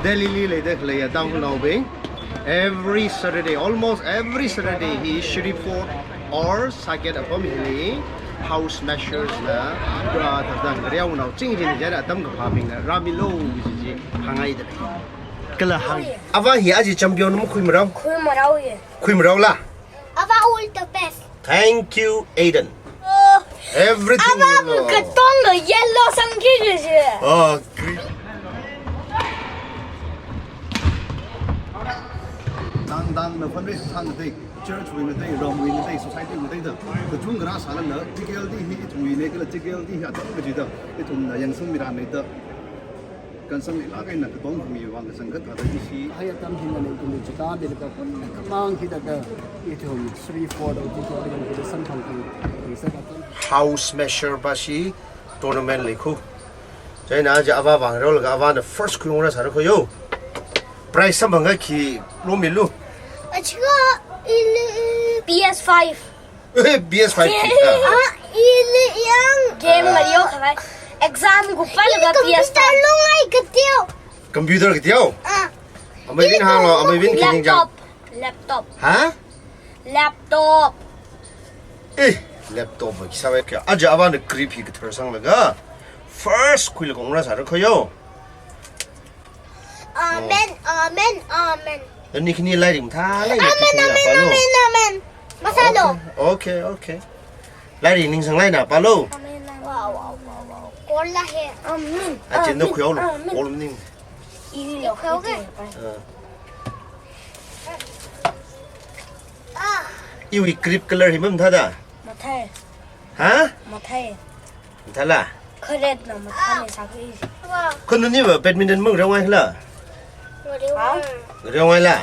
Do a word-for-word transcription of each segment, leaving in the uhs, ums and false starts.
Delhi li leida khalei Tangkhulnaobing, every Saturday, almost every Saturday hi Shreveport or Saket apam hili House Smashers na, ah, thāda ngareonao chingching jida atam kaphābingna rāmilu kaji chi hāngngaida lei. Kala hāng. Ava hi aja champion makhuimarao? Khuimarao ye. Khuimaraola? Ava all the best. Thank you, Aiden. Oh, everything ava yellow. Katonga yellow sangki kaji. Oh, green. Tangtangna fundraise sāngateida, church wuinateida, ramwuinateida, society wuinateida kachungkha rāsālala, T K L D hi ithumwuina kala T K L D hi atam kachida ithumna yangsangmirānmeida. Kansang ilāk eina katong khami vang kachangkhat thāda ishi. Hai atam hina ningkumi chita dili ka kun kamang hithāda ithum Shreveport Auditorium hili samphang khuisa katam. House Smasher bashi tournament leikhu. Chieina aja ava vang rolaga avana first khuiungra sāra khoyo. Prize samphangakha khi lomilu? Achiga ili P S five. Eh, P S five game. Ah, ili yang game ngareo khavai. Exam kupalaga P S five. Computer longai kateo. Computer kateo? Ah. Amei win hānglo, amei win kining jang. Laptop. Laptop. Ha? Laptop. Eh, laptop ba kisa wai kya. Aja avana grip hi kathar sanglaga first khuilaga ungra sāra khoyo. Amen, amen, amen. Nani khani lairik mathālāk eina amen, amen, pālo. Amen, amen. Masālo. Okay, okay, okay. Lairik ningsanglāk eina pālo. Amen, amen. Wow, wow, wow, wow. Kola he. Amen. Achin da khuihaolu. Amen. Kol ning. Ili khuihaoke. Ah. Ah. Iwui grip color hi mamathāda? Mathāi. Ha? Mathāi. Mathāla? Kharetna mathāi sāki. Kha naniva badminton mangareongaila? Ngareo. Ha? Ngareongaila?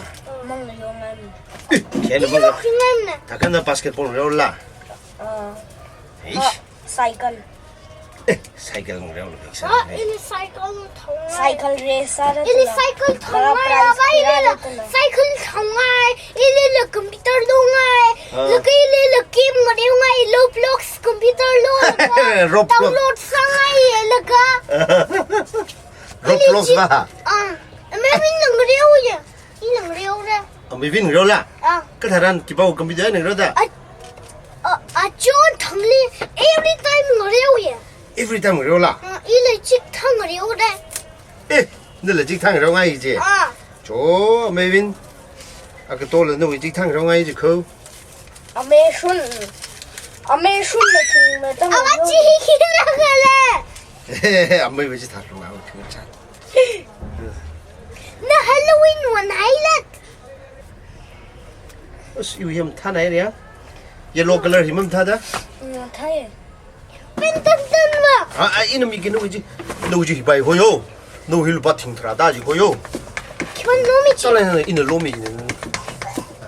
Mangareongai. Eh, kena manga. Thākha na basketball ngareola? Ah. Eish. Ah, cycle. Eh, cycle ngareola. Ah, ini cycle thongai. Cycle race sāra. Ini cycle thongai. Cycle thongai. Ilila computer longai. Ah. Laga ilila game ngareongai, Roblox computer lo. Roblox. Download sāngai laga. Roblox ba? Ah, amei win ngareo ye. Ina ngareora. Amei win ngareola? Ah. Katharan khipā computer ngareoda? Ah, ah, ah, chon thangli every time ngareo ye. Every time ngareola? Ah, ila chikathā ngareora. Eh, nala chikathā ngareongai je. Ah. Cho, amei win. Akatola nawui chikathā ngareongai je kho. Amei shun. Amei shun na chung na tang. Ava chi hi kila kala. Amei win chithā lung a kung chan. Na Halloween won highlight. Us, iwui hi mathānai ria. Yellow color hi mamathāda? Mathāi. Pen tan tan va. Ah, ah, ina miki nawui chi. Nawui chi hi bai khoyo. Nawui hi lupā thing tharāda chi khoyo. Khipāna lomi chi? Chalai na ina lomi chi.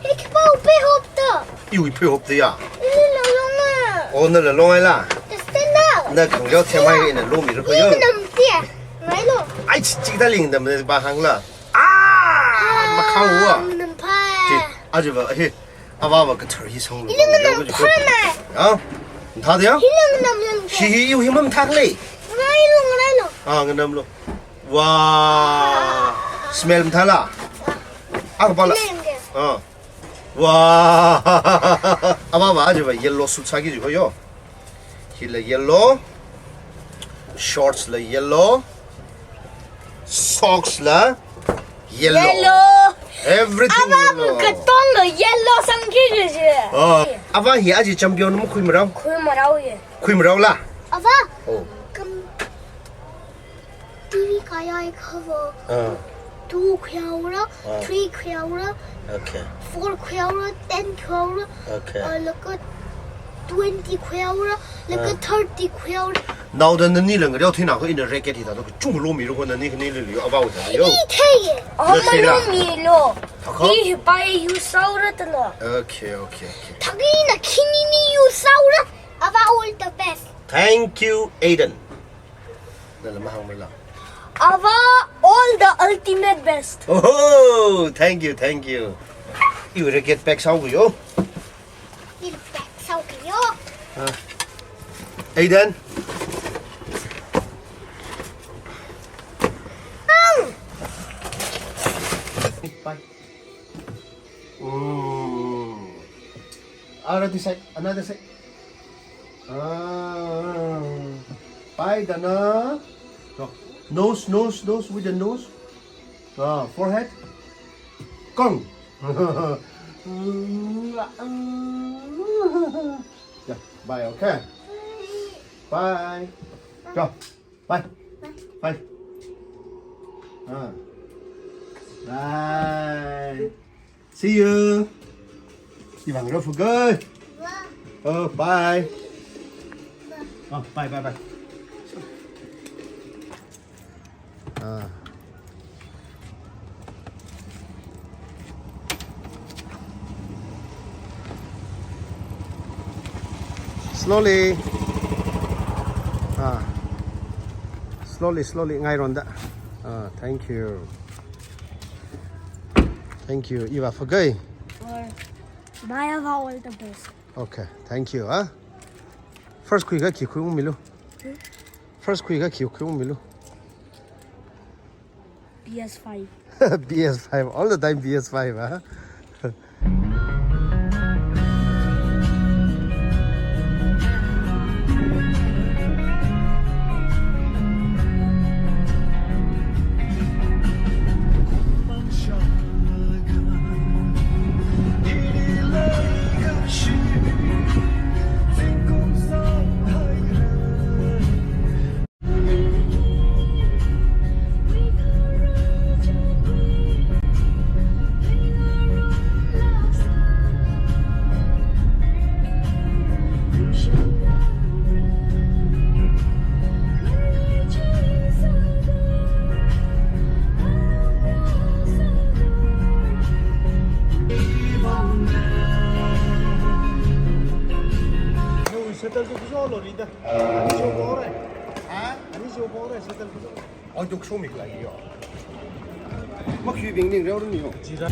He khipā upe hopta. Iwui phe hopta ya. Ilila longai. Oh, nala longaila? Stand up. Na khangareo themai ina lomira khoyo. Ina namtia. Ngailo. Ai, chi, chikathā lingdamna ba hāngla. Ah, makhao wa. Nganamphai. Chi, aja va, hi. Ava va kathar hi sanglu. Ili nganamphai na. Ha? Mathāda ya? Ili nganamphai. Hi, hi, iwui hi mamathākhala? Ngailo, ngailo. Ah, nganamlu. Wow. Smell mathāla? Ah, kapala. Nganamge. Ah. Wow. Ava va aja va yellow suit sāki ji khoyo. Hila yellow. Shorts la yellow. Socks la yellow. Yellow. Everything ava yellow. Katonga yellow sangki ji. Oh, ava hi aja champion makhuimarao? Khuimarao ye. Khuimaraola? Ava. Oh. Kam- T V kayai khava. Ah. Two khuihaora, ah, three khuihaora, okay, four khuihaora, ten khuihaora, okay, ah, laga twenty khuihaora, laga, ah, thirty khuihaora. Naoda nani la ngareo thina kho ina racket hithāda kachungkha lomira kho nani khanili liyo avāwui thāda yo. Ini theiye. Na theila? Amalo milo. Thakho? Hi hipai use sāhaora tala. Okay, okay, okay. Thakina khinini use sāhaora. Ava all the best. Thank you, Aiden. Nala mahāngmala. Ava, all the ultimate best. Oh, thank you, thank you. Iwui racket pack sāhaoki yo. Iwui pack sāhaoki yo. Ah. Aiden. Ang. Bye. Mm. Another side, another side. Ah. Bye, Dana. No. Nose, nose, nose, with the nose. Ah, forehead. Kong. Yeah, bye, okay. Bye. Go. Bye. Bye. Ah. Bye. See you. Iwui vang rāfugei. Oh, bye. Oh, bye, bye, bye. Ah. Slowly. Ah. Slowly, slowly. Ngaironda. Ah, thank you. Thank you. Iwui vang fugei. Or buy a vowel the best. Okay, thank you, ah. First khuiakha khi khuiungmilu. Hmm? First khuiakha khi khuiungmilu. P S five. P S five, all the time P S five, ah. Settle to Kuzo Lorida. Ani show bore. Ha? Ani show bore, settle Kuzo. Aw, duk show mi kala yo. Makhui bing ning reo ni yo. Jira.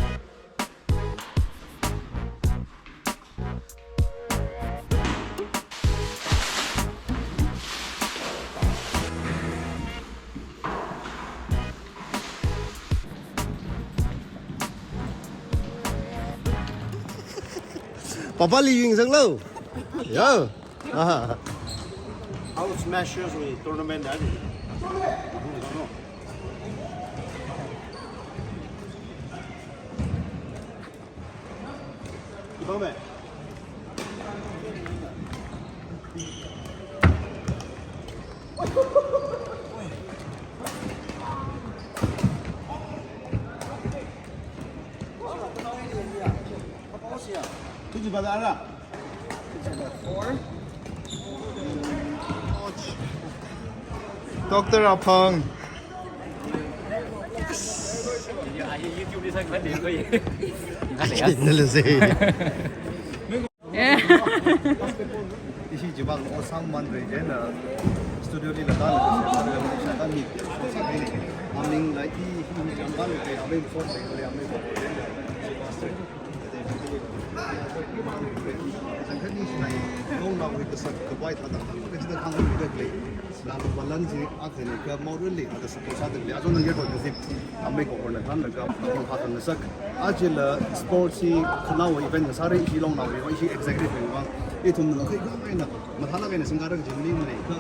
Papa li ying sang lo. Yo. Aha. How Smashers wui tournament ani. Ibang me. Tujuh pada arah. Doctor Aphang. Nalase. Ishi jibang o sang man re jena studio li lada la se sa mi sa mi. Aming lai i hi mi jam ban re aming so se re aming so. Zangkhani shinai long na wui kasak kabai thada kachi da khang wui da kle. Lalo balan ji akhani ka morally ada support sa da kle. Ajo na yako da zip. Amei ko na than na ka ko ha kan sak. Ajila sports si khana wui event sa re shi long na wui shi executive wui bang. Ithum na kai kai na. Mathana kai na singara jin ni ne ka.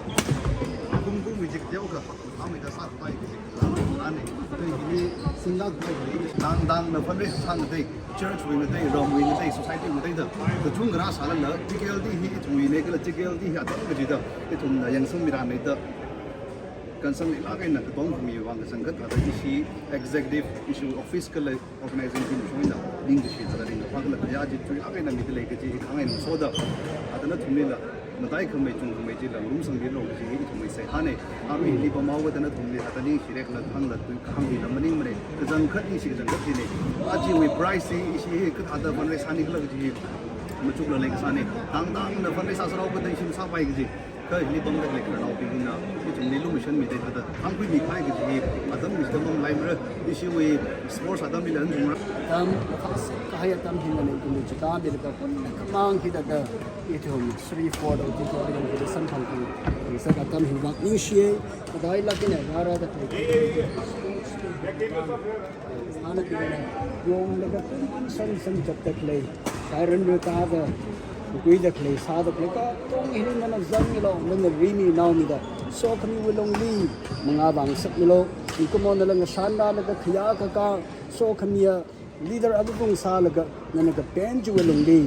Kum kum wui jik teo ka. Amei da sa pai ki jik. Ani. Kai ni singa kai ni. Dang dang na fundraise sang dei. Church wui ngatei, ram wui ngatei, society wui ngatei da. Kachungkha rāsālala, T K L D hi ithumwui ne kala T K L D hi atam kajida, ithumna yangsangmira ne da. Kansang ilāk eina katongkhami vang kachangkhat thāda ishi executive, ishi office kala organizing team shongna ningkashi thāda ringkaphā kala khayā chi tuilāk eina midalei kaji hi khangai nasoda. Athāna thumlila. Mataikhamei chungkhamei chila ngarumsangmilo kaji hi ithumwui seihāne. Arui hili pamhaoda nathumli hithāda ningshirek na khangla tui khangli na maningmane. Kachangkhat ningshi kachangkhat chine. Ajawui prize hi ishi hi kathāda fundraise sāni khala kaji hi. Machuklāk leikasāne. Tangtangna fundraise sāsārao kachida ishi masāpai kaji. Kha hili pamda leikhararnaobingna ithumli lumashanmida thāda khangkhuimi kahai kaji hi. Atam hi tamam laimara. Ishiwui sports atamlila hanungra. Atam, kahai atam hina ne kumi chita, bila kapun kamang hithāda. Ithum three four dong tiko ithum samphang thang. Sāda atam hi vang ningshiye, kadailāk eina rāra da kai. Sāna khalei, yonglaga tun san san chapda khalei, kairan rui tāda, kuida khalei, sāda khalei, katong hi nana zangmilu, nana rimanaomida, sokhamiwui longli mangā vāngasakmilu, mikumo nala ngashanlaga khayā kakā, sokhamiya leader avāva̱ sālaga, nana kapen chiwui longli.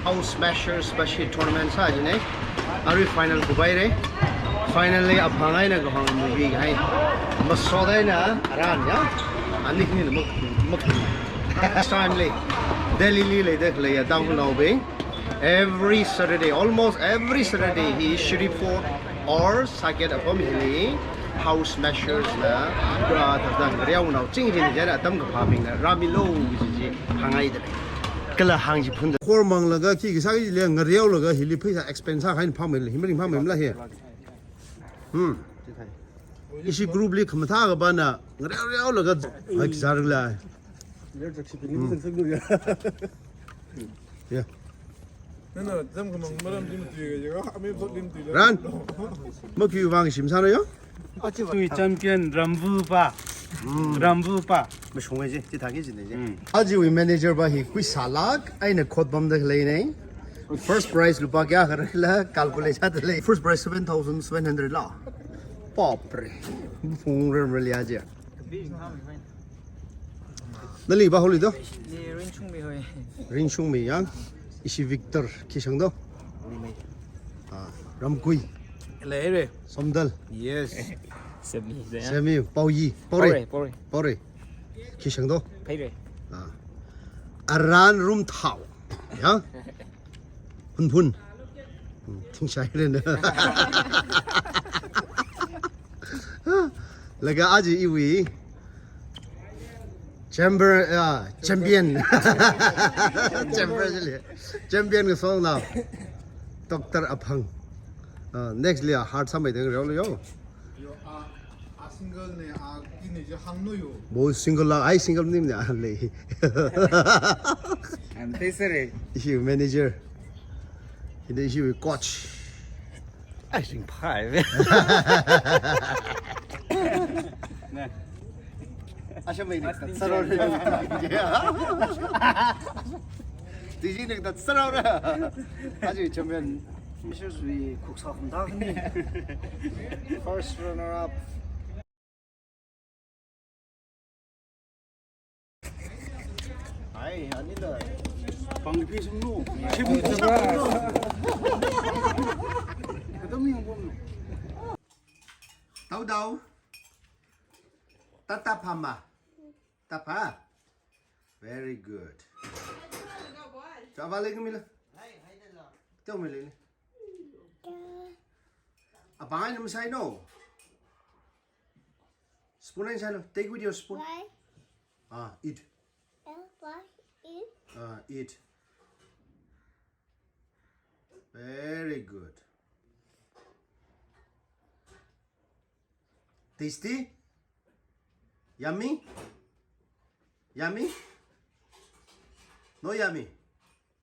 House Smashers bashi tournament sā jine. Arui final kubai re. Finally aphang eina kahāng movie hai. Masot eina aran ya. Anik ni mak mak. Next time le Delhi li leida khalei ya Tangkhulnaobing. Every Saturday, almost every Saturday, hi Shiripur or Saket apam hili House Smashers na, uh, tadang riau nao ching jin jana atam kaphābingna rāmilu jiji hāngngaida. Kala hāngchiphunda. Khor manglaga khi kisa ki le ngariaolaga hili pheisā expense haina phāmei le, himring phāmei mala hi. Hmm. Ishi group li khamathā kabana ngariaoriaolaga hai kisa ringla. Hmm. Yeah. Nana zam kamang maram di matuiga yo, ami thot lim tui la. Ran. Makui vang shim sāna yo? Tui champion Ramvupa. Hmm. Ramvupa. Mashung ji, chi thaki ji ne ji. Hmm. Ajiwui manager pa hi kuisālak eina khot pamda khalei ne. First prize lupā kayā khala calculate sāda lei. First prize seven thousand seven hundred la. Bapre. Phung ram ram liya ji. Nali ba holi do? Ni Ringchungmi hoi. Ringchungmi yang. Ishi Victor khi shang do? Ah, Ramkui. Lere. Somdal. Yes. Semi. Semi, Paoyi, Paore. Paore, Paore. Paore. Khi shang do? Pheire. Ah. Aran Rumthao. Ya. Phun phun. Hmm, thingshai ren. Laga aji iwui chamber, ah, champion. Chamber jili. Champion kasong na. Doctor Aphang. Ah, next li a hard samai deng reo lo yo. Yo, a, a single ne, a, ki ne je hang no yo. Bo single la, ai single nim ne a lei. I'm Tesere. Ishi manager. Hina ishi coach. Ai sing phai ve. Ne. Asha mai ne. Sarau re. Tiji ne ta sarau re. Aji champion. Missus Wee Kuksa Khumda ni. First runner up. Ai, ani da. Pangpi sungnu. Chibu sungnu. Kadam yang pun. Tau tau. Tata phama. Tapa. Very good. Chava lagi mila. Tau mila ni. Apa ngai nam sai no? Spoon and salo. Take with your spoon. Why? Ah, eat. Uh, why eat? Ah, eat. Very good. Tasty? Yummy? Yummy? No yummy?